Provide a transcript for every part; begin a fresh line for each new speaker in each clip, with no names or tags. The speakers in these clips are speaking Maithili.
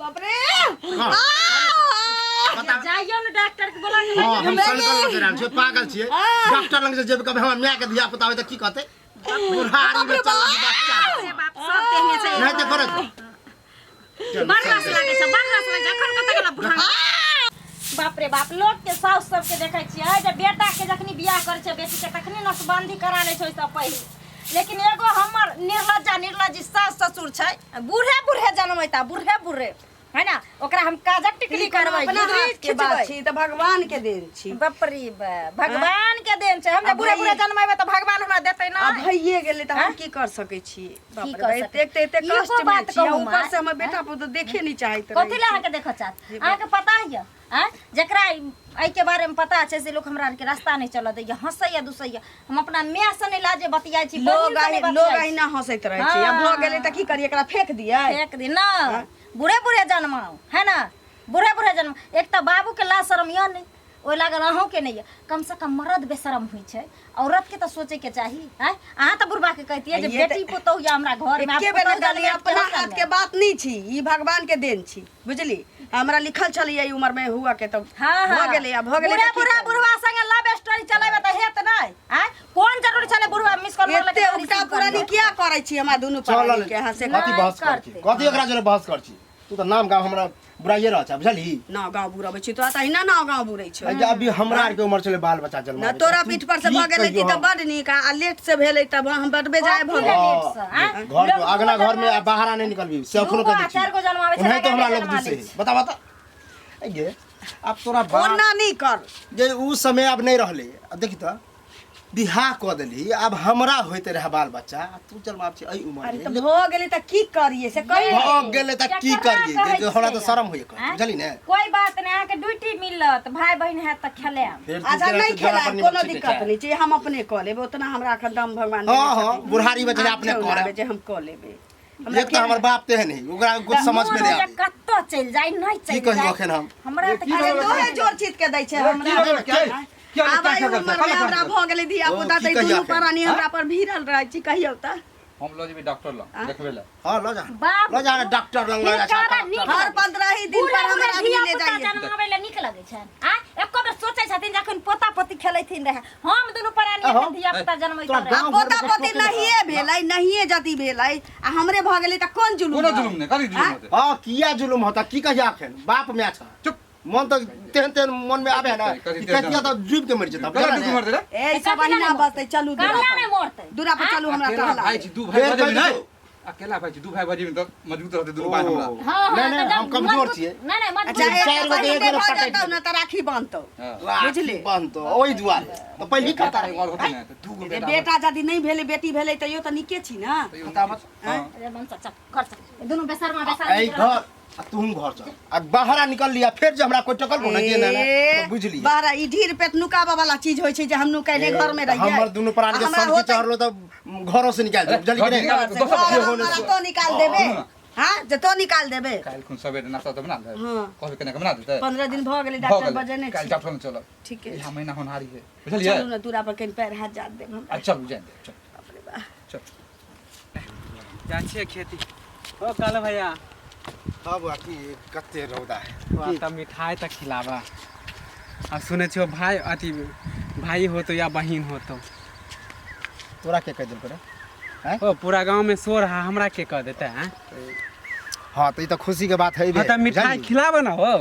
बाप रे।
हाँ। बता।
जाइयो ने डॉक्टर के बोला के।
हाँ, हम सनकल लग रहल छियै, पागल छियै। डॉक्टर लग जे जेबै, कभी हमर माय के धिया पुता होय तऽ की कहतै? बुढ़ारी में चलल बच्चा।
रे बाप, सब तेहने छै।
नहीं तऽ करत।
बड़ रस लागै छै, बड़ रस लागै छै। अखन कतऽ गेल बुढ़ा? बाप रे बाप, लोक के साउस सबके देखै छियै जे बेटा के जखनी बियाह करै छै बेटी के, तखनी नसबंदी करा लै छै ओहिसँ पहिले। लेकिन एगो हमर निर्लज्जा निर्लज्जी सास ससुर छै, बूढ़े बूढ़े जनमैता, बूढ़े बूढ़े है ना। ओकरा हम काजक टिकली
ई कोनो
करबै,
अपना
गुदरी
हाथ के बात
खिचबै।
छी तऽ भगवान के देन छी।
बाप रे बा, भगवान के देन छै। हम जे
आ
बूढ़े बूढ़े
भई-
जनमेबै तऽ भगवान हमरा देतै ना?
आ भइए गेलै तऽ हम की कर सकै छी? बाप
की
रे
कर
बा,
सकै?
एतेक तऽ एतेक
एगो
कष्ट मे
बात
छी आ
कहू
ऊपर
माँ,
से हमर बेटा पुतोह देखे नहि चाहैत
कथी
रहै
लए अहाँके देखऽ चाहत? अहाँके पता यऽ आँय, जकरा एहिके बारेमे पता छै से लोक हमरा आरके रास्ता नहि चलऽ दैया, हँसैया दुसैया। हम अपना माय से नहि लाजे बतियाइ छी,
लोग
बहिन से नहि
लोग
बतियाइ छी।
अहिना हँसैत रहै छै। आ भऽ गेलै तऽ की करियै? एकरा फेंक दियै?
फेंक दी ना। बूढ़े बूढ़े जन्माउ है ना, बूढ़े बूढ़े जन्म। एक तऽ बाबूके लाज शरम यऽ नहि, ओहि लागल अहूँके नहि यऽ। कमसँ कम मर्द बेशरम होइ छै, औरतके तऽ सोचैके चाही। आँय, अहाँ तऽ बुढ़बाके कहितियै जे
ये तऽ-
बेटी पुतोहु यऽ हमरा घरमे, आब
एके बेर
पुतोहु
कहलियै,
जनमायत कि
अपना
हम
हाथ के
जनमायब?
बात नहीं छी, ई भगवान के देन छी, बुझली? हमरा लिखल छलै ई उम्र में हुआ के तऽ
हाँ हाँ
भऽ गेलै। आ भऽ गेलै
बूढ़ा
तऽ की
बूढ़ा
करी?
बुढ़वा संगे लव स्टोरी चलेबै तऽ हेत नहि? आँय, कोन जरूरी छलै बुढ़वा मिस कॉल मारलक?
एते उल्टा पुरानी किया करै छी हमरा दुनू
चल
प्राणी के? अहाँ से
कथी बहस कर छी?
करतै।
कथी ओकरा जोरे बहस कर छी? तू तऽ नाम गाँव हमरा बुराइए रह छै, बुझलही?
नाव गाँव बुरबै छी तोरा तऽ अहिना नाव गाँव बुरै छौ।
आ जे अभी हमरा आरके उमर छलै बाल बच्चा जन्म।
ना तोरा पीठ पर से भऽ गेलै तऽ बड नीक, आ लेट से भेलै तब हम बड बेजाय भऽ गेल।
लेट से, आँय?
घर
लोग
अगला
दूगो
घर में आ बाहर नहीं निकलबी से अखनो
दूगो
कह
आ
दै छी।
चारि गो जनमाबै छै,
ओनाहितो हमरा
लगातार
लोग
जनमा
दुसे
लै
है। बता बता ए गे, आब तोरा बाप
ओना नहि कर
जे उ समय आब नहीं रहले। अब देखी तऽ बियाह कऽ देलही, आब हमरा होइते रहे बाल बच्चा, आ तू जन्माब छी एहि उमर
अरे
में।
तऽ भऽ गेलै तऽ की करियै से कहि।
भऽ गेलै तऽ की
केकरा
करियै?
कहै
जे हमरा तऽ
छियै?
शरम होइए कहै,
आँय?
बुझलही ने?
कोई बात नहीं, अहाँके ड्यूटी मिलत, भाई बहिन हैत तऽ खेलायब।
फेर तू
अच्छा
जेना
नहीं
तू जरा
खेला
पर
कोनो
निमक छिटै
दिक्कत
छै।
नहीं छै, हम अपने कऽ लेबै। उतना हमरा एखन दम भगवान
हाँ,
देने
हाँ,
छथिन।
बुढ़ारी में जे
आब
अपने
ठेहुन
करब।
आबै जे हम कऽ लेबै। हमरा
एक तऽ हमर बाप तेहन है, ओकरा कुछ समझ में
मोन
नहीं
होइए
आबै।
कतऽ चलि जाइ, नहि
की
चलि
कहियौ
जाइ।
एखन हम?
हमरा तऽ
की
अरे
भऽ
तोहे जोर चीत के दै छै हमरा।
की भऽ गेल? की
आब एहि उमर में हमरा भऽ गेलै धिया
ओ,
पुता
की
तऽ ई
कहिया
दुनू
एखन?
प्राणी हमरा पर भिड़ल रहै छी। कहियौ तऽ।
हम लऽ जेबै डॉक्टर लग देखबै लए।
हाँ, लऽ जा।
बाप
लऽ जा ने डॉक्टर लग लऽ जा।
हिनकरा नीक
हर
लगै।
15 ही दिन
बूढ़ा
पर
बूढ़ा
हमर आदमी
धिया
ले
पुता
जाइए।
जनमाबै लए नीक लगै छनि? आ एको बेर सोचै छथिन जखन पोता पोती खेलैथिन रहै, हम दुनू प्राणी
अहो,
एखन धिया पुता जनमैत
तोरा
रहै।
गाँव
पोता
घरमे
पोती
टोके नहि।
नहिए भेलै, नहिए जदि भेलै आ हमरे भऽ गेलै तऽ कोन जुलुम?
कोनो जुलुम नहि, कथी जुलुम होतै?
हाँ, किया जुलुम होता? की कहिया एखन बाप माय छ।
चुप।
मन तऽ तेहन तेहन मन में आबे है ना
कथी
कि
तेहन?
कहिया तऽ डूब के मरि जेता।
कथी डूब के मरतै रे?
ए सब अहिना बसतै। चलू दूरा
कन्या
पर,
नहि मरतै।
दूरा पर चलू, हमरा
अकेला
टहला
भाइ
दे।
छी, दू भाइ
फेर
भऽ जेबही
कहि
नहि?
दियौ।
अकेला भाइ छी, दू भाइ भऽ जेबही तऽ मजबूत रहतै दुनू भाइ हमरा।
हाँ, हाँ,
नहीं, नहीं,
तऽ
हम
जब
कमजोर
मजबूत-
छियै।
नहीं, नहीं, मजबूत।
अच्छा एक
चारि गो तऽ एक
बहिने
गोरे
भऽ
पटकि
जेतौ ने तऽ राखी बान्हतौ।
हाँ।
बुझली?
बनतो ओहि दुआरे तऽ पहिले
बेटा
कता
एगो आओर होतै ने तऽ दू गो
जे
बेटा।
बेटा यदि नहि भेलै, बेटी भेलै तैयो तऽ नीके छी ने।
तैयो
बता बता।
हाँ।
अरे मन चल, घर चल। दुनू बेशर्मा बेशर्मी
एहि घर आ तू घर चल, आ बाहर निकल लिया फेर जे हमरा कोई टकल को ना जे ना ना,
ए,
तऽ बुझ लिया।
बाहर ई ढीर पेट नुकाबऽ वाला चीज होइ छै जे हम नुकैले घर में रहियै।
हमर दुनू प्राणी के
आ हमरा
सन की
होतै-
चढ़लो तऽ घरों से निकाल दे, बुझली कि नहीं?
घर
घर से
दोसर
घर
जे
होने
हमरा
से-
तो निकाल देबे।
सुनू ना।
हाँ, जे तो निकाल देबे।
काल्हि खुन सबेरे नाश्ता तऽ बना ले।
हाँ।
कहबै केना के बना देतै।
15 दिन भऽ गेलै
भऽ
डॉक्टर
गेलै।
बजेने
काल्हि
छी।
डॉक्टर लग चलब।
ठीके
इएह
छै।
महीना होनहारी है, बुझलियै?
चलू ने दूरा पर, कनि पैर हाथ जात देब हम।
आ चलू, जानि देब, चल।
बाप रे बाप।
चल
जाइ छियै खेती ओ कालू भैया।
हाँ बुआ, की कते रौदा है।
वाह, तब मिठाई तऽ खिलाबा। आ सुनै छियो भाई अथी भाई होतो या बहिन होतो?
तोरा के कह देलको रे?
ओ पूरा गांव में शोर है, हमरा के कह देते हैं?
हाँ, तऽ ई तऽ खुशी के बात है।
हाँ तऽ मिठाई खिलाबा ना हो,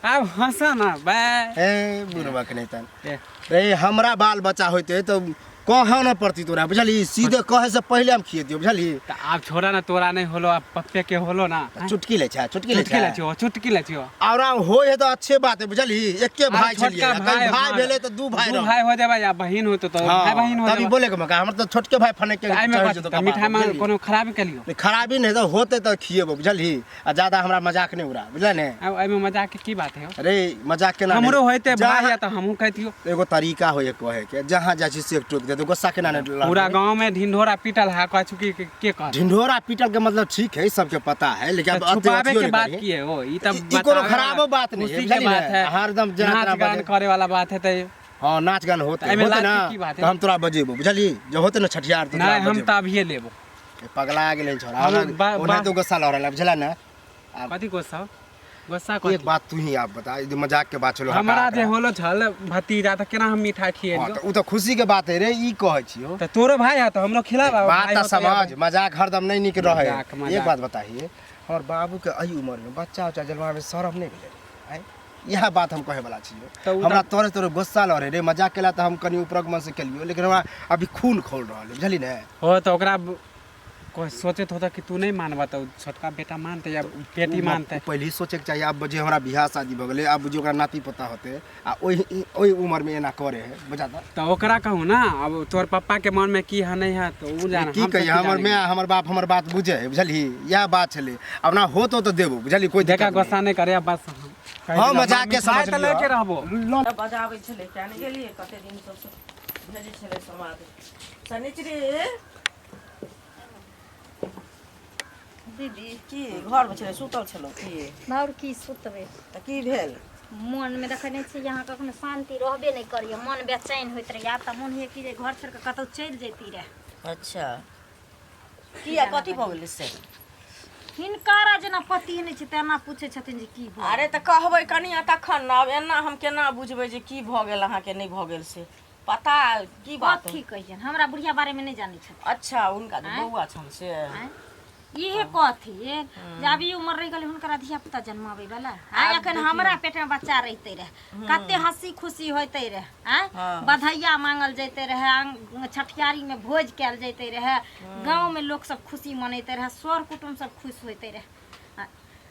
आब हंसा ना बे।
ए बुढ़वा के नहीं तन
ए।
रे, हमरा बाल बच्चा होते तो कहे न पड़ती तोरा, बुझली? सीधे कहे से पहले हम खिए दियो, बुझली?
तऽ आब छोड़ा ना, तोरा नहीं होलो, आब पप्पे के होलो ना।
चुटकी ले छै, चुटकी ले
चुटकी ले
छै।
छियो, चुटकी ले छियो।
और होय है तो अच्छे बात है, बुझली? एके भाई
छोटका
छलियै, कहीं भाई भेलै तऽ दू भाई
दू
रहबै।
भाई हो जेबै या बहिन होतो तऽ
हाँ,
भाई बहिन हो
तभी
जेबै।
बोले के मका हमर तऽ छोटके भाई फने के
तऽ एहिमे
चढ़ि
कथी?
जेतौ
तऽ
कपार
मिठाई
पर,
में
बुझली?
कोनो खराबी केलियो?
नहीं, खराबी नहीं तऽ होते तऽ खिएबो, बुझलही? आ ज्यादा हमरा मजाक नहीं उड़ा, बुझल ने?
आब एहिमे मजाक के की बात है हो?
अरे मजाक केना नहि?
हमरो होइते
जहाँ-
भाई या तऽ हमहूँ कहितियो।
एगो तरीका होइए कहे के, जहाँ जाइ छी से टोक देते, गुस्सा केना नहीं लड़बै?
पूरा गांव में ढिंढोरा पीटल है, कहै छु कि के कहत?
ढिंढोरा पीटल के मतलब ठीक है, सबके पता है, लेकिन अब
तऽ
अते
छुपावे
अथियो
के
नहीं
बात
करिहे।
की है हो? ई तऽ
ई कोनो
बतावे
खराबो
वाला-
बात नहीं है,
खुशी के
बुझलियै
बात
ने?
है।
हरदम जेना
नाच
तेना
गान
बजे।
करे वाला बात है तऽ
हाँ, नाच गान होते
तऽ एहिमे
होते
लाज
ना
के की बात है?
तऽ हम तोरा बजेबो, बुझली? जब होते ना छठियार तऽ तोरा
नहीं, हम
बजेबो।
तऽ अभिये लेबो।
ए, पगला गेलै छोरा।
हम
ओना तो गुस्सा लऽ रहल है, बुझला ने?
कथी गुस्सा? गुस्सा
एक
कथी?
बात तू ही आप बता, ई जे मजाक के बात छलो।
हमरा जे होलो छल भतीजा तऽ केना हम मिठाई
हाँ
खिएलियो?
तऽ उ तऽ खुशी के बात है रे, ई कहै छियो।
तऽ तोरो भाई है तऽ हमरो खिलाबा।
बात
भाई
तऽ
होतो या
समझ, मजाक हरदम नहीं नीक रहे।
मजाक, मजाक।
एक बात बताइए, हमर बाबू के एहि उम्र में बच्चा उच्चा जन्मावे में शरम नहीं भेलै रे? आँय? इएह बात हम कहे वाला छियो।
तऽ उ
हमरा तोरे तोरे गुस्सा लड़े रे, मजाक केला तऽ हम कनि ऊपरक मन से केलियो, लेकिन हमरा अभी खून खौल रहल है, बुझली ने?
हो तऽ ओकरा कोई सोचैत होता कि तू नहीं मानबा तऽ छोटका बेटा मानतै या बेटी मानतै।
पहिले ही सोचैके चाही। आब जे हमरा बियाह शादी भऽ गेलै, आब बुझियौ ओकरा नाती पोता होतै आ ओहि ओहि उम्र में एना करे है, बुझा तऽ।
तऽ ओकरा कहू ना, अब तोहर पप्पा के मन में की है नहीं है तऽ उ जाने।
की
हम सब
कहिए, हमर
जानेंगे।
माय हमर बाप हमर बात बुझे है, बुझलही? इएह बात छलै। आब ना होतो तऽ देबो, बुझलही? कोई
देखा
दिक्कत नहीं।
गुस्सा नहीं करे बस।
हाँ, मजाक के समझ
तऽ लैके
लिअ।
रहबो।
बजाबै छलै, किया नहि गेलियै? कते दिनसँ भेजै छलै समाद। शनिचरी
दीदी।
की घरमे छलै, सुतल छलहुँ की?
आओर की सुतबै।
तऽ की भेल?
मोनमे देखै नहि छियै, अहाँ कखनो शान्ति रहबे नहि करैए, मन बेचैन होइत रहैए। आब तऽ मोन होइए कि जे घर छोड़ि कऽ कतहु चलि जैती रहए।
अच्छा, किया, कथी भऽ गेलै से?
हिनकारा जेना पति नहि छै तेना पूछै छथिन जे की भऽ
अरे तऽ कहबै कनिया तखन ने। आब एना हम केना बुझबै जे की भऽ गेल अहाँके, नहि भऽ गेल से पता की बात?
कथी कहियनि, हमरा बुढ़िया बारेमे नहि जानै छथिन।
अच्छा, हुनका जे बौआ छनि से?
आँय? इहे कथी जे अभी उमर रहि गेलै हुनकरा धिया पुता जन्माबै वाला। आइ एखन हमरा पेटमे बच्चा रहिते रहे, कते हंसी खुशी होइते रहे। आँय, बधैया मांगल जैते रहे, छठियारीमे भोज कयल जैते रहे, गाँवमे लोक सब खुशी मनैते रहे, सर कुटुम्ब सब खुश होइते रहे।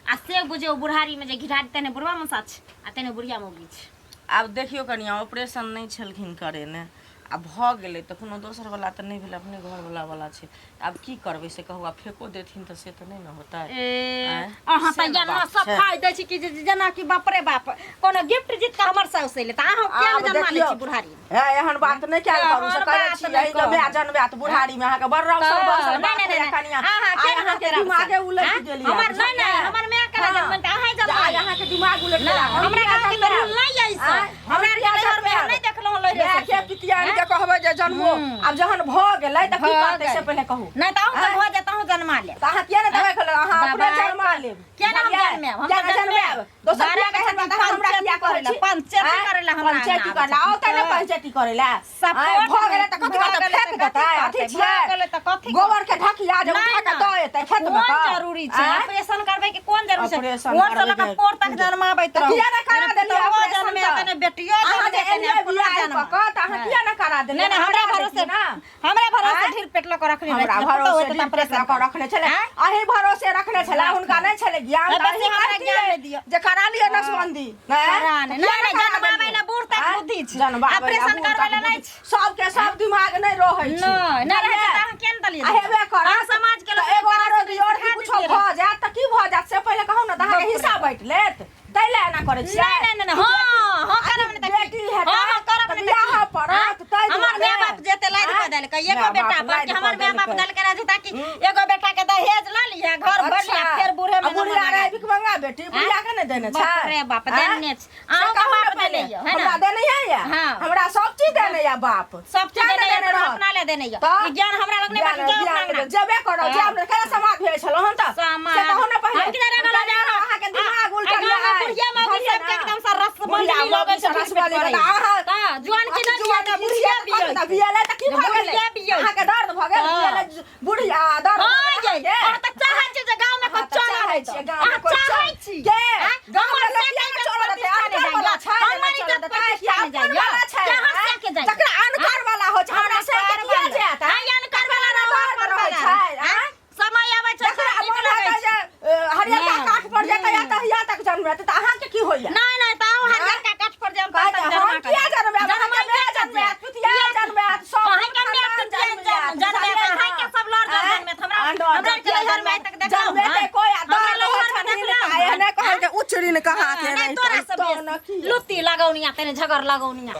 आ से बुझियौ बुढ़ारीमे जे घिढारी, तेने बुढ़वा मसा छै आ तेने बुढ़िया मौगी छै।
आब देखियौ कनिया, ऑपरेशन नहि छलखिन करेने आ भऽ गेलै तऽ कोनो दोसर वला तऽ नहि भेलै, अपने घर वला वला छै। आब की करबै से कहू? आब फेको देथिन तऽ से तऽ नहि ने होतै।
ए,
आँय?
अहाँ
से
तऽ
ने
एना
बात छै।
सफाइ दै छी कि जेना कि बाप रे बाप कोनो गिफ्ट जीत कऽ हमर साउस एलै तऽ अहाँ किया
आब
ने जन्मा लै
देखियौ,
छी बुढ़ारी?
हे, एहन बात नहि कयल करू से
एहन
कहै
बात
छी।
नहि
एहि जे माय
कहू।
जनबै तऽ बुढ़ारीमे अहाँके बड़ रौशन
तऽ,
बौशन
नहि,
बात
नहि,
होइए
नहि,
कनिया।
अहाँ
आइ
किया ने
अहाँके
रहतै
दिमागे
रौशन?
उलटि
आँय?
गेल यऽ,
हमर नहि, नहि,
बुझलियै?
हमर माय केना
हँ।
जनमनि तऽ अहाँ
जे
जन्मा
आइ अहाँके दिमाग उलटि गेल।
नहि,
हम
हमरा
किया
गाँवके तऽ
जनमायब?
रूल नहि अछि।
आँय?
हमरा
हम किया
नैहरमे हम
जनमायब?
नहि देखलहुँ लहिरे
मायके
सबके।
पितियान के कहबै जे जन्मो। आब जहन भऽ गेलै तऽ की
भऽ
करतै से
गेलै।
पहिले कहू।
नहि तऽ अहूँ तऽ
आँय?
भऽ जायत, अहूँ जन्मा लेब।
तऽ अहाँ किया नहि दबाइ खेलहुँ? अहाँ अपने
दबाइ
जन्मा लेब।
किया नहि हम
बुझलियै?
जन्मायब? हम
किया
तऽ
नहि
जन्मायब।
जन्मायब? दोसर
बारह
किया कहै
बजे
तऽ अहाँ हमरा किया कहै
पंचायती
छी?
पंचायती
आँय?
करैला हमरा
पंचायती
आबै
करैला
छै।
औतै ने पंचायती करैला?
सपोर्ट
आँय, भऽ गेलै तऽ कथी
भऽ
करतै?
गेलै
फेक
तऽ
देतै?
कथी
अथी
करतै?
छियै?
भऽ गेलै तऽ कथी
गोबर के ढकिया जे
नहि
उठा कऽ
ने।
दऽ एतै खेतमे
कोन
कऽ?
जरूरी छै?
आँय?
ऑपरेशन करबै के कोन जरूरी छै?
ऑपरेशन
ओर से लऽ
करबै
कऽ
के।
पोर तक जन्माबैत
तऽ
रहू।
किया नहि करा देलियै
पुतहुओ
ऑपरेशन
जन्मे
तऽ?
तने बेटियो
अहाँ जे
जन्मे तने
एलियै
अपनो
बियाह
जन्मा।
कऽ कऽ तऽ अहाँ किया नहि करा देलियै?
नहि नहि, हमरा
करा
भरोसे
देतियै ना।
हमरा भरोसे
आँय?
ढीर पेट लऽ कऽ रखने रहै
हमरा
छलै। पुतहु
भरोसे
हेतै तऽ
ढीर पेट
ऑपरेशन
लऽ कऽ रखने छलै।
आँय?
अहीं भरोसे रखने छलै, हुनका नहि छलै ज्ञान।
तऽ
तऽ
बेसी
अहीं
हमरा
करतियै
ज्ञान नहि दिअ।
जे करा लिअ नसबंदी। नहि?
करा नहि।
किया
नहि, नहि,
करा
जनमाबै
देलियै?
लए बूढ़ तक
आँय?
बुद्धि छै।
जनमाबै लए
ऑपरेशन
बूढ़
करबै
तक
लए नहि
बुद्धि।
छै।
सबके सब दिमाग नहि रहै छै।
नहि, नहि रहै छै
बुझलियै?
तऽ अहाँ किया नहि देलियै?
आ हेबे करत।
अहाँ समाज के लोक
तऽ एगो आरो दियोर
सिखा
कुछो
दितियै
भऽ जायत तऽ की भऽ जायत से पहिले कहू ने तऽ अहाँके हिस्सा बाँटि लेत, ताहि लए एना करै छियै?
नहि नहि नहि, हाँ हाँ, करब नहि तऽ की?
बेटी हेतै
हाँ हाँ, करब
तऽ
नहि तऽ
बियाह
की?
पड़त, ताहि
हमर
दुआरे।
माय बाप जेते लादि कऽ
आँय?
देलकै एगो
माय
बेटा
बाप
पर
लादि
कि हमर
कऽ
माय बाप
देलकै।
देलकै रहे ताकि एगो बेटा के दहेज लऽ लिहे, घर भर लिहे, फेर बूढ़े
आ
में
बुढ़िया
नमन
रहे
लगा
भिखमंगा बेटी, बुढ़िया के नहि देने छै?
बाप रे बाप,
आँय?
देने छै।
से
अहूँके
कहू ने
बाप
पहिले।
देने यऽ, है ने?
हमरा देने यऽ?
हाँ।
हमरा सब चीज देने यऽ बाप।
सब चीज
किया
देने
नहि
यऽ,
देने
तऽ
रहत?
अपना ले देने यऽ।
तऽ?
ई ज्ञान हमरा लग नहि बाकी,
ज्ञान-
जाउ अपना
ज्ञान
अंगना।
जेबे करब,
हाँ।
जे हमरा केना समाज भेल छलहुँ हन तऽ?
समाज।
से कहू ने पहिले।
हम किधर रहल
हम
जाउ?
अहाँके दिमाग
आ
उलटल
गाँवमे
यऽ।
बुढ़िया मौगी
बुझलियै
सबके
ने?
एकदम से रसबंदी
बुढ़िया
लगै
मौगी
छै
से रसबंदी
करैत।
तऽ अहाँ
तऽ जुआन की नहि
जुआन
बियै,
बुढ़िया
बुढ़िया
तऽ
बियै।
बियेलै तऽ की भऽ गेलै?
बुढ़िया बियै।
अहाँके दर्द भऽ गेल?
हाँ।
बियेलै बुढ़िया दर्द भऽ
हाँ
गेल
यै,
अहाँके?
अहाँ तऽ चाहै छी जे गाँवमे कोइ
अहाँ तऽ
चलऽ
चाहै
नहि
छियै
दऽ।
गाँवमे
अहाँ
कोइ
चाहै
चल-
छी।
के?
आँय?
गाँवमे
हमर
लोक
से
किया
के
नहि चलऽ देतै?
प्रतिष्ठा नहि
अनकर वाला
जाइए।
छै जे
हमर
नहि चलऽ
इज्जत
देतै?
प्रतिष्ठा
कि
नहि
अपन
जाइए।
वाला छै,
के अहाँ
आँय?
से के जाइए?
जकरा अनकर वाला होइ छै, हमरा से के किया जायत? आँय?
आँय, अनकर वाला
जकरा
रहू,
दर्द
अपन
रहै
वाला।
छै, आँय?
आँय? समय आबै छै
जकरा
सब नीक
मोन
लगै
हेतै
छै।
जे हरियरका
नहि।
काठ पर जेतै या तऽ हिया तक जन्मेतै तऽ अहाँके की होइया?
नहि नहि, तऽ अहूँ हरियरका काठ पर जायब
कहै
तब
छै,
जन्मा
हम किया जन्मायब?
जन्माइए
अहाँके माय
के
जन्मायत, पितिया जन्मायत, सब
अहाँके माय
खानदान
पितिया
जन्मायत,
जन्मायत,
बुझलियै
अहाँके
ने?
सब लड़ जड़
आँय?
जन्मायत। हमरा
आँय,
हमरा
किया
के नैहरमे आइ तक देखलहुँ
जन्मेतै
हन?
कोइ आ
हमरा
दर्द होइ
नैहरमे
छनि
देखलहुँ
हिनका,
हन?
एहने कहल जे उच्च ऋण कहाँ के
नहि
रहितै,
तोरा सब
तो न
बेसी।
की।
लुत्ती लगौनिया तेने झगड़ लगौनिया।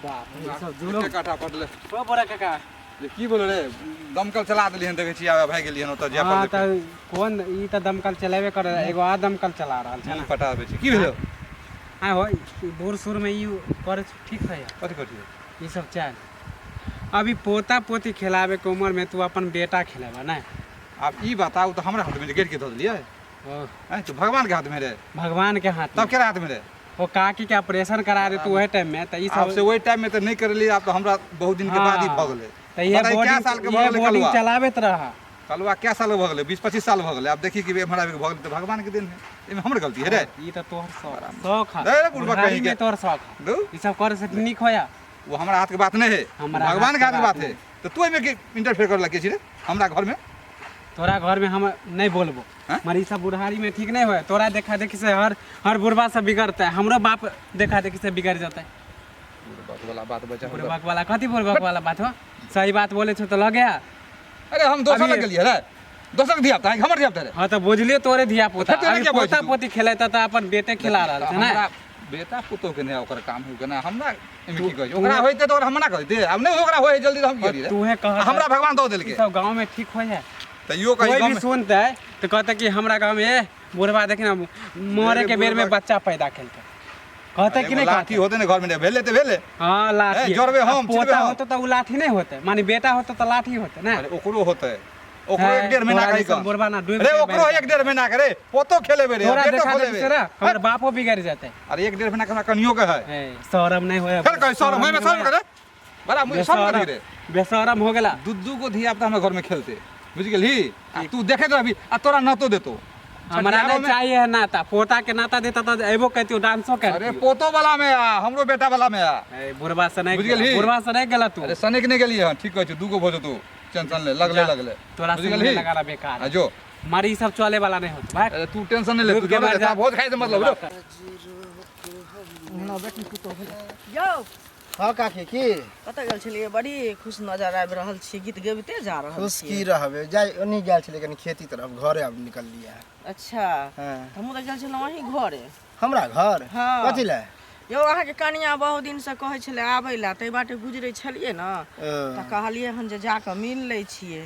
बाप रे, ई सब जुलुम।
एते काठा पड़लै।
ओ बड़ा काका।
जे की बोलो रे, दमकल चला देलियै हन, देखै छी आब भागि गेलियै हन ओतऽ जाय
हाँ
पड़लै।
तऽ कोन ई तऽ दमकल चलेबे करे, एगो आ दमकल चला रहल छै ने।
पटाबै छी। की भेलो?
आइ हो, ई बूढ़ सूढ़मे ई करै छै, ठीक है?
कथी कथी?
ई सब चाल अभी पोता पोती खेलाबे के उम्र में तू अपन बेटा खेलेबा नहि?
आब ई बताउ तऽ हमरा हाथमे जे गेट के धऽ देलियै।
ओ,
आँय, तो भगवान के हाथ में रे।
भगवान के हाथ
तब
में।
केरा हाथ में रे?
ओ काकी के ऑपरेशन करा दे तू ओहे टाइम में त ई
आब
सब
से ओहि टाइम में तऽ नहि करेलियै, आब तऽ हमरा बहुत दिन के बाद ही भऽ गेलै।
त इहे
बताही, कए साल के
बोर्डिंग
भऽ
इहे
गेलै
बोर्डिंग
कलुआ?
चलाबैत रह।
कलुआ कए साल भऽ गेलै? 20-25 साल भऽ गेलै। आब देखी कि एम्हर आबि कऽ भऽ गेलै तऽ भगवान के देन है, एहिमे हमर गलती है रे?
ई त तोहर शौक शौक है।
रे, बुढ़बा
बुढ़ारी
कहीं के।
में तोहर शौक है।
दू
ई सब करे से नीक होया।
वो हमरा हाथ के बात नहीं है।
हमरा
भगवान के हाथ के बात
नहीं।
है, तो तू एहिमे के इंटरफेयर करे लगे छी रे हमरा घर में?
तोरा घर में हम नहीं बोलबो।
हाँ?
मगर ई सब बुढ़ारी में ठीक नहीं होय। तोरा देखा देखी से हर हर बुढ़बा सब बिगड़ता है, हमरो बाप देखा देखी से बिगड़ जाता है।
बुढ़बक वाला बात बचा।
बुढ़बक वाला कथी? बुढ़बक वाला बात हो? सही बात बोले छो तो लग गया।
अरे हम दोसर
अभी-
लग गेलियै रे, दोसर के धिया पुता हमर धिया पुता रे।
हाँ तो बुझलियो तोरे धिया पुता।
फेर तोरे
अभी
क्या बजै
पोता
तू?
पोती खेलेता तो अपन बेटे खिला रहल छै ना।
हमरा बेटा पुतोह के नहि ओकर काम है ना, हमरा एहिमे की कहै छै? ओकरा होइते तऽ ओकरा हम मना करिते, आब नहि ओकरा होइ जल्दी तऽ हम की करी रे?
तूहे कह।
आ हमरा भगवान दऽ
ई
देलकै।
सब गाँव में ठीक हो जाए
तैयो कही
कोई
गाँव
भी
में
सुनते तो कहते कि हमरा गाँव में ए बुढ़वा देखी ना मरे के बेर में
बुढ़बा-
बच्चा पैदा केलकै, कहते कि
एगो
नहीं
लाठी
कहते?
होते ने घर में भेले तऽ भेले।
हाँ लाठी
ए, जोड़बे हम,
आ
छिड़बे
पोता
हम।
होते तो उ लाठी नहीं होते, माने बेटा होते तो लाठी होते ना।
अरे ओकरो होते, ओकरो
है,
1-1.5 महीना
तोरा
कही
जैसन बुढ़बा ना डूबि
रे
के
ओकरो
मरि
1-1.5 महीना के रे पोतो खेलेबे रे,
तोरा
बेटो
देखा देखी
खोलेबे।
से ना हमर बापो बिगड़ जाते।
अरे 1-1.5 महीना के हमरा कनियो के है।
ए, शरम नहीं होया।
फेर कही शरम होय में शरम करे बड़ा मुझे शरम करी रे।
बेशरम हो गेला।
दू दू गो धिया पुता हमरा घर में खेलते, बुझ गेलही? आ तू देखैत रहबी आ तोरा नातो देतो।
हमरा
छठिहारो
नहीं
में-
चाहिए है नाता, पोता के नाता देता तो एबो कहती डांसो कर।
अरे पोतो वाला में आ, हमरो बेटा वाला में आ।
ए, बुढ़वा से नहीं
बुझ
गेला,
गेलही?
बुढ़वा से नहीं गेला तू।
अरे सनेक नहीं गेलियै हन, ठीक कहै छी, दू गो भऽ जेतौ, टेंशन ले लगले लगले।
तोरा
बुझ
से
गेलही?
मुँह लगाना बेकार
आ जो।
मारी ई सब चले वाला नहीं होता भाई।
अरे तू टेंशन नहीं ले, तू
डूब के
जो
मर जा।
भोज खाइ से मतलब जो।
यौ।
हाँ काकी, की?
कतऽ गेल छलियै? बड़ी खुश नजर आबि रहल छी, गीत गबिते जा रहल
खुश
छी।
की रहबे, जाय ओन्ही गेल छलै कनी खेती तरफ, घरे आब निकललियै।
अच्छा।
हाँ।
हमहूँ तऽ गेल छलहुँ अहीं घरे।
हमरा घर?
हाँ।
कथी लए?
यौ, अहाँके कनिया बहुत दिनसँ कहै छलै आबै लए, ताहि बाटे गुजरै छलियै ने तऽ कहलियै हन जे जाकऽ मिल लै छियै।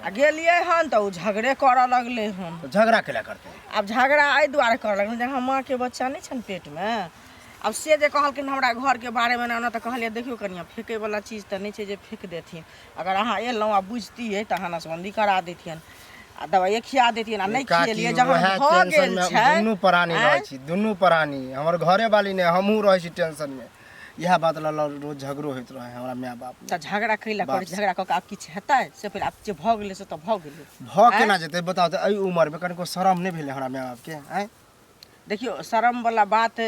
आ गेलियै हन तऽ ओ झगड़े करऽ लगलै हन।
तऽ झगड़ा केला करतै?
आब झगड़ा एहि दुआरे करऽ लगलै जे माँके बच्चा नहि छनि पेटमे। आब से जे कहलखिन हमरा घरके बारेमे ने ओना, तऽ कहलियै देखियौ कनिया, फेकैवला चीज तऽ नहि छै जे फेक देथिन। अगर अहाँ एलहुँ आ बुझतियै तऽ अहाँ नसबन्दी करा दैतियनि आ दबाइए खिया दैतियनि, आ नहि
काकी,
खिएलियै जहन
उएह
भऽ
टेंशन
गेल
मे
छै।
दुनू प्राणी रहै
आँय?
छी, दुनू प्राणी, हमर घरे वाली नहि, हमहूँ रहै छी टेंशन मे। इएह बात लऽ लऽ रोज झगड़ो होइत रहै हमरा माय बाप मे।
तऽ झगड़ा कैला
बाप
करै छी? झगड़ा कऽ कऽ आब किछु हेतै? से पहिले आब जे भऽ गेलै से तऽ भऽ गेलै।
भऽ केना जेतै बताउ तऽ? एहि उमर मे कनिको शरम नहि भेलै हमरा माय बाप के, आँय?
देखियौ, शरम वाला बात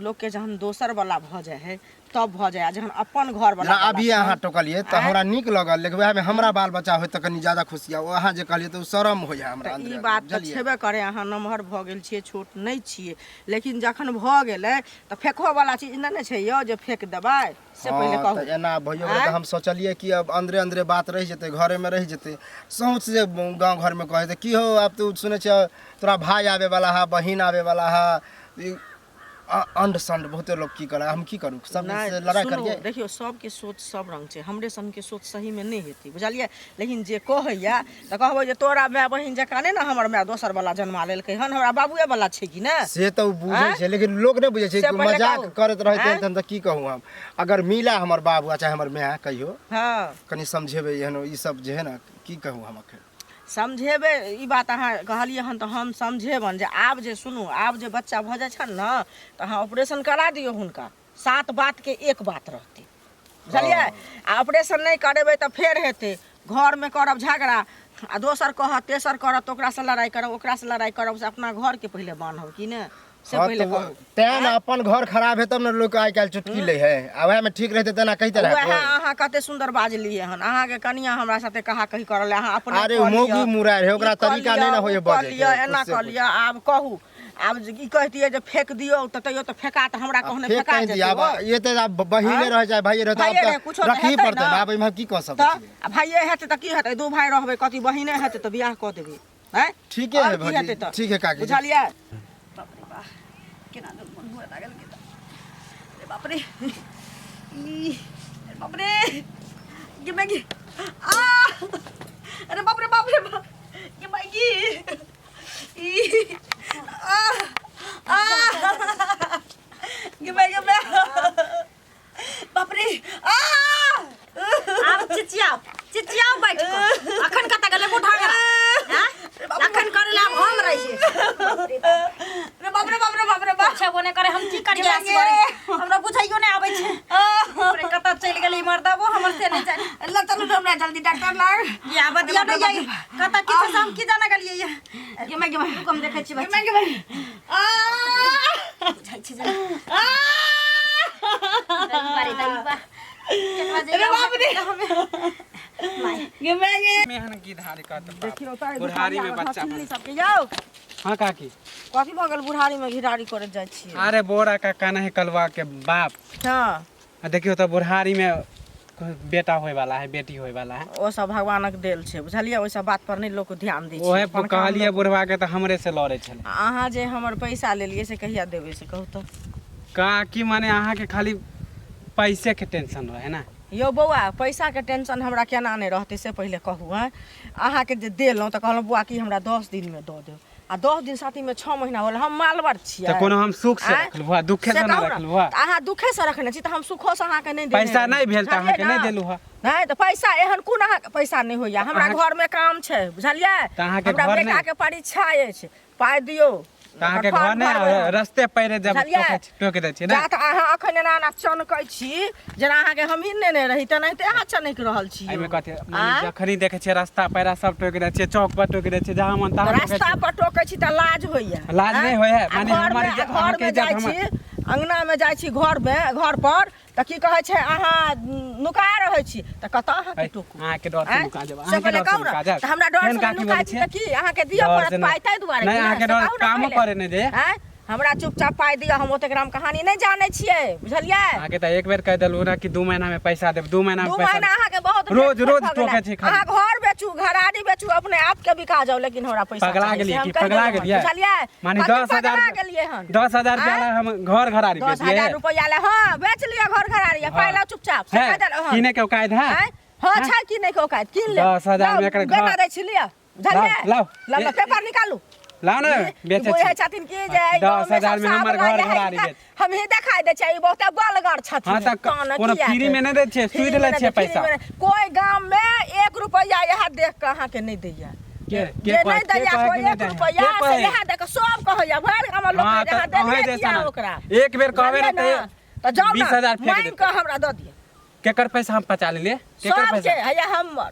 लोकके जहन दोसर वाला भऽ जाइ है तब भऽ जाइ, आ जहन अपन घर वाला
जेना अभी अहाँ टोकलियै तऽ हमरा नीक लगल, लेकिन वएहमे हमरा बाल बच्चा होय तऽ कनि ज्यादा खुशी आ अहाँ जे कहलियै तऽ ओ शरम होइए हमरा
तऽ
अन्दरे
ई बात तऽ
बुझलियै?
छेबे करे, अहाँ नमहर भऽ गेल छियै, छोट नहि छियै, लेकिन जखन भऽ गेलै तऽ फेकहो वाला चीज नहि ने छै यौ जे फेक देबै से पहिले
हाँ,
कहू।
तऽ एना भइयो गेलै तऽ
आँय?
हम सोचलियै कि अब अन्दरे अन्दरे बात रहि जेतै, घरेमे रहि जेतै। सोच जे गाँव घरमे कहै तऽ की हो, आब तू सुनै छियै तोरा भाय आबे वाला है, बहिन आबे वाला है, ई अंड संड बहुते लोग की करे, हम की करू सब
नहि
से लड़ाइ
सुनू,
करियै?
देखियौ, सबके सोच सब रंग छै। हमरे सनके सोच सहीमे नहि हेतै, बुझलियै? लेकिन जे कहैया तऽ कहबै जे तोरा माय बहिन जकाँ नहि ने हमर माय दोसर वाला जन्मा लेलकै हन, हमरा बाबुए वाला छै कि ने।
से तऽ ओ बुझै
आँय?
छै, लेकिन लोक नहि बुझै छै
से
कि
पहिले
मजाक
कहू।
करैत रहै
आँय?
तहन तऽ की कहू हम। अगर मिला हमर बाबू आ चाहे हमर माय कहियो,
हँ,
कनि समझेबै एहनो ई सब जे है ने, की कहू हम अखन।
समझेबै ई बात अहाँ कहलियै हन तऽ हम समझेबनि जे आब जे सुनू, आब जे बच्चा भऽ जाइ छनि ने तऽ अहाँ ऑपरेशन करा दियौ हुनका, सात बातके एक बात रहतै, बुझलियै? आ ऑपरेशन नहि करेबै तऽ फेर हेतै घरमे करब झगड़ा, आ दोसर कहत, तेसर करत, तऽ ओकरासँ लड़ाइ करब, ओकरासँ लड़ाइ करब। से अपना घरके पहिले बान्हब कि ने, से
हाँ
पहिले
तऽ
कहू।
तें ने अपन घर खराब है तब ने लोक आइ काल्हि चुटकी लै है, आ वएह में ठीक रहतै तेना कहिते रहै
वएह
कोइ।
अहाँ कते सुंदर बाजलियै हन। अहाँके कनिया हमरा साथे कहा कही करल, अहाँ अपने
अरे
कऽ
मौगी
लिअ,
मुरारि है, ओकरा
ई कऽ
तरीका
लिअ,
नहि ने होइए
उ कऽ
बजैके,
लिअ, एना
कुछ से
कऽ लिअ। आब कहू, आब जे ई कहतियै जे फेक दियौ तऽ तैयो तऽ फेका तऽ हमरा
आब
कहने
फेक
फेका
कहीं दिया
जेतै
आब
ओ।
ये तऽ आब बहिने
आँय?
रह जाए, भाइये रहतै,
भाइये
आब
रहै,
तऽ
कुछो तऽ
रखही
हेतै
पड़तै
ने।
ने। आब एहिमे हम की कऽ सकै
तऽ
छियै?
आ भाइये हेतै तऽ की हेतै? दू भाइ रहबै, कथी बहिने हेतै तऽ बियाह कऽ देबै, आँय?
ठीके
आओर
है
की
भौजी,
हेतै तऽ?
ठीक है काकी जी।
बुझलियै?
बाप रे बा, केना दन मन हुए लागल के अरे बाप रे, ई अरे बाप रे, गे मैगी, आ अरे बाप रे, बाप रे बाप, गे मैगी, ई आ आ गे मैगी, गे बाप रे, आ
आब चिचियाओ, चिचियाओ बैठ कऽ। अखन कतऽ गेलै बूढ़ा? हैं, अखन करे ला आब हम रहिए। हेबो नहि करे, हम की करियै असगरे, हमरा बुझाइयो नहि आबै छै। अरे कतऽ चलि गेलै मर्दबो हमर से नहि जाने।
ल चलू न हमरा जल्दी डॉक्टर लग।
या बतिया नहि जाइ कतऽ की छै से हम की जाने गेलियै ये।
गे माय गे माय
रुक हम देखै छी
गे
बच्चा।
माय गे माय आ
बुझाइ छै जेना दैबा रे दैबा, केकरा जे
अरे बाप रे।
माय
गे माय गे
में हन गिधारी कहत बाप।
देखियौ तऽ
बुढ़ारी में बच्चा
चुन्नी सबके यौ।
हाँ काकी।
कथी भऽ गेल बुढ़ारी में घिरारी करैत जाइ छियै?
अरे बोरा का काना है कलवा के बाप।
हँ।
आ देखियौ तऽ बुढ़ारी में बेटा होय वाला है, बेटी होय वाला है।
ओ सब भगवानक देल छै, बुझलियै? ओहि सब बात पर नहि लोक ध्यान दै छै।
ओहे
अपन काम
कहलियै
लोक-
बुढ़वा के तऽ हमरे से लड़े छलै।
आ अहाँ जे हमर पैसा लेलियै से कहिया देबै से कहू तऽ?
काकी माने अहाँके खाली पैसे के टेंशन रहे ना?
यौ बौआ, पैसाके टेंशन हमरा केना नहि रहतै से पहिले कहू। हँ, अहाँके जे देलहुँ तऽ कहलहुँ बौआ कि हमरा 10 दिनमे दऽ देब, आ 10 दिन साथीमे 6 महीना होल। हम मालवर छियै।
तऽ कोनो हम सुख से
आँय?
रखलहुँ हँ, दुखे
से
से नहि
कहू ने,
रखलहुँ हँ।
तऽ अहाँ दुखे से रखने छी तऽ हम सुखोसँ अहाँके नहि देने
पैसा
रही।
नहि भेल तऽ
बुझलियै
अहाँके नहि
ने?
देलहुँ हँ।
नहि तऽ पैसा एहन कोन अहाँके पैसा नहि होइया? हमरा
अहाँके-
घरमे काम छै, बुझलियै?
तऽ अहाँके
हमरा
घर नहि-
बेटाके परीक्षा अछि, पाइ दियौ।
तऽ अहाँके
ओकर
घर
फॉर्म
नहि
भरबै हम।
रस्ते पैरे जब
बुझलियै?
टोकै दै छियै ने।
जा तऽ अहाँ अखन एना एना चनकै छी जेना अहाँके हमही नेने रही तेनाहिते अहाँ चनकि रहल छी।
एहिमे कथी माने
आँय?
जखनी देखै छियै रस्ता पैरा सब टोकि दै छियै, चौक पर टोकि दै छियै, जहाँ मन तहाँ टोकै
रास्ता
छियै।
पर टोकै छी तऽ लाज होइया?
लाज नहि होइया,
आ
माने
घरमे
हमर इज्जत-
घरमे
अहाँके इज्जत
जाइ
हमर-
छी, अंगनामे जाइ छी, घरमे घर पर तऽ की कहै छै अहाँ नुका रहै छी तऽ कतऽ अहाँके
है,
टोकू?
अहाँके डर से
आँय?
नुका जायब,
से
अहाँके
पहिले
डर से
कहू ने
नुका जायब।
तऽ हमरा डर
केहन
से
काकी
नुका
बोलै
छी
छियै?
तऽ की अहाँके दिअ
डर
पड़त
से
पाइ ताहि दुआरे
नहि
कि ने?
अहाँके
से
डर
कहू ने
कामो
पहिले।
करे नहि दे।
आँय? हमरा चुपचाप पाइ दिअ, हम ओतेक राम कहानी नहि जानै छियै, बुझलियै?
अहाँके तऽ एक बेर कहि देलहुँ ने कि 2 महीना में पैसा देब, 2 महीना में
2
पैसा
महीना
देब।
अहाँके बहुत
रोज
लेट
रोज
भऽ गेलै।
टोकै छी खाली।
अहाँ घर बेचू, घराड़ी बेचू, अपने आप के बिका जाउ, लेकिन हमरा पैसा
पगला
चाही, से
गेलियै
हम
की?
कहि
पगला
देलहुँ हन,
गेलियै?
बुझलियै?
माने
कथी
10,000
पगला गेलियै हन?
10,000 रुपया
आँय?
ला हम घर घराड़ी
दस
बेचियै?
हजार रुपया ले हाँ बेच लिअ घर घराड़ी,
हाँ।
पाइ लाउ चुपचाप, से
है,
कहि देलहुँ हन।
किने के औकात है?
आँय? हाँ
हैं?
छै कि नहि के औकात, कीन लेब।
10,000
लाउ,
में एकर
बेना
घर-
दै छी, लिअ, बुझलियै?
लाउ, लाउ।
लाउ, लाउ, पेपर निकालू।
लाउ ने
ई
बेचै
बुझै
छी।
छथिन कि जे एहि
दस
गाँवमे
हजार
सब
में हमर
सावला
घर
रहै
घराड़ी
हिनका
बेच।
हमही देखाइ दै छियै, ई बहुते बलगर छथिन।
हाँ, तऽ
तहन
कोनो
किया
फ्री
के?
में नहि दै छियै,
फ्री
सूद
में
लै
नहि
छियै
दै, फ्री
पैसा।
में नहि। कोइ गाममे 1 रुपैआ इएह देख कऽ अहाँके नहि दैया।
के
जे
कहै-
नहि
के
दैया
कहै
कोइ
कि नहि
1
दैया?
रुपैआ
के
से
कहै?
इएह देख कऽ सब कहैया, भरि गामक लोक
हाँ,
कहैया,
तऽ
अहाँ
अहें
देलियै
जैसा
किया
ने।
ओकरा?
एक बेर कहबै ने
बुझलियै
तऽ
ने? तऽ जाउ ने,
20,000 फेंक
मांगि
देतै।
कऽ हमरा दऽ दिअ।
केकर पैसा हम पचा लेलियै? केकर
सबके
पैसा?
हैया हमर।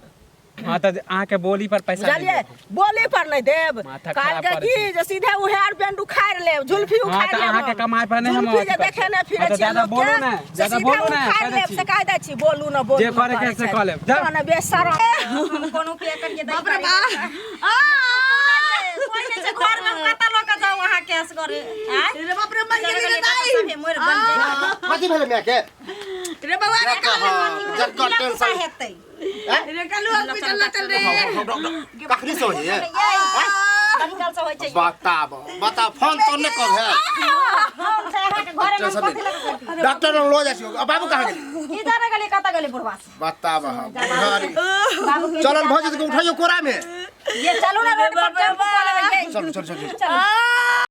हाँ तऽ अहाँके बोली पर पैसा नहि
बुझलियै?
देब।
बोली पर नहि देब।
माथा खराब
कहलकै
करै
की
छी।
जे सीधे उ हेयर बैंड उखाड़ि लेब, जुल्फी
हाँ,
उखाड़ि
तऽ
लेब
अहाँके
हम।
कमाइ पर नहि हम
जुल्फी
अथी
जे
करै
देखे नहि
छी।
फिरै
हाँ, तऽ
छियै
ज्यादा
लोकके,
बोलू ने,
से
ज्यादा
सीधे
बोलू ने,
उखाड़ि
कहि दै
लेब,
छी।
से कहि दै छी, बोलू ने, बोलू
जे
ने
करैके
करै
से
छै।
कऽ लेब, जाउ।
तहन बेशरम।
हम कोनो उपाय करियै
बाप रे बाप आ
कोइ नहि छै घरमे, हम कतऽ लऽ कऽ जाउ अहाँके असगरे? आँय?
रे बाप रे, मर गेली रे दाई।
सभे मरि बनि जाइ।
कथी भेलै माय के?
रे बाबा रे
जकर जकर टेंशन
हेतै।
रे कालू हॉस्पिटल ल चल रे।
कखनी से होइए?
बड़ी काल से होइ छै।
बताब बताब, फोन तो नहि कर है।
हम से अहाँके घरे में हम कथी लऽ कऽ करती?
डॉक्टर लग लऽ जाइ छी। आ बाबू कहाँ गेलै?
की जाने गेलियै कतऽ गेलै बुढ़वा से।
बताब हम बुढ़ारी।
बाबू के
चलल भऽ जेतै, उठाइयो कोरा में।
ये चलू ना रोड पर, टेम्पू कऽ लेबै ये।
चलू चलू चलू।
चलू।